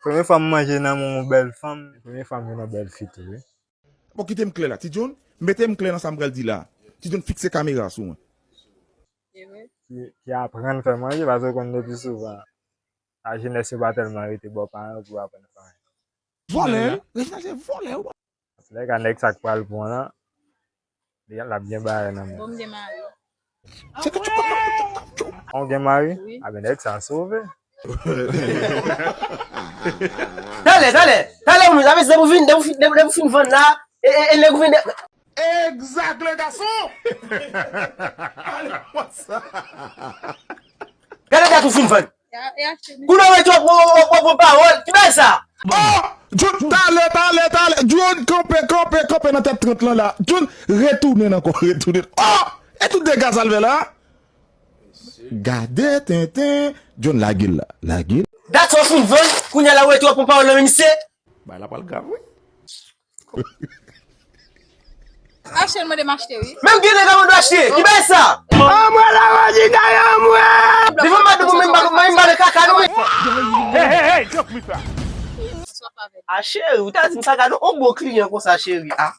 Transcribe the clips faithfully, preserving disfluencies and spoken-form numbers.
Premye fwa m manje nan men yon bèl fanm. Premye fwa m jwenn yon bèl fi tou, wi. Bon, kite m klè la. Ti John, mete m klè nan sa m pral di la. Ti John, fikse kamera sou mwen. Ki, ki aprann fè manje, paske w konn depi souvan, lajenès yo pa tèlman rete bò paran yo pou yo aprann fè manje. Vòlè, wi. Reginald se vòlè, wi. Lè ka nèg sa k pral pran lan, li, l ap gen bagay nan men. Bon, m gen mari. Ou gen mari? Wi. A ben, nèg sa sove. Talè, talè, talè, ou menm, sa vle di depi w fin, depi w fin, depi, depi w fin vann la, e, e, e nèg ou vin de- Exact, le garçon! Ale konsa. Gade dat ou fin vann. Kounye a w ret w ap pran pawòl. Ki bagay sa? Oh! John, talè, talè, talè. John, kanpe, kanpe, kanpe nan tèt trant lan la. John, retounen ankò, retounen. Oh! E tout dega sa l fè la? Gade tenten. John, lage l la. Lage l. Dat sa w fin vann, kounye a la w ret w ap pran pawòl nan men misye. Bagay la pral grav, wi. Achte l mande m achte, wi. Menm gen nèg ap mande w achte. Ki bagay sa? Anmwe la Rodina, anmwe! Li fè m bat pou mwen, m bat kaka nou. Hey, hey, hey, don't me try. A cheri, ou ta di m sa, gade yon bon kliyan konsa, cheri. Ah.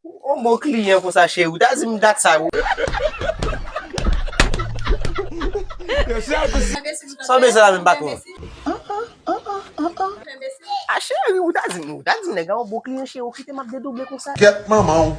Yon bon kliyan konsa, cheri, ou ta di m dat sa, wi. Sa w bezwen la menm, patwon? Ah, cheri, ou ta di m, ou ta di m, nèg la yon bon kliyan, cheri, ou kite m ap dedouble konsa. Gèt manman w.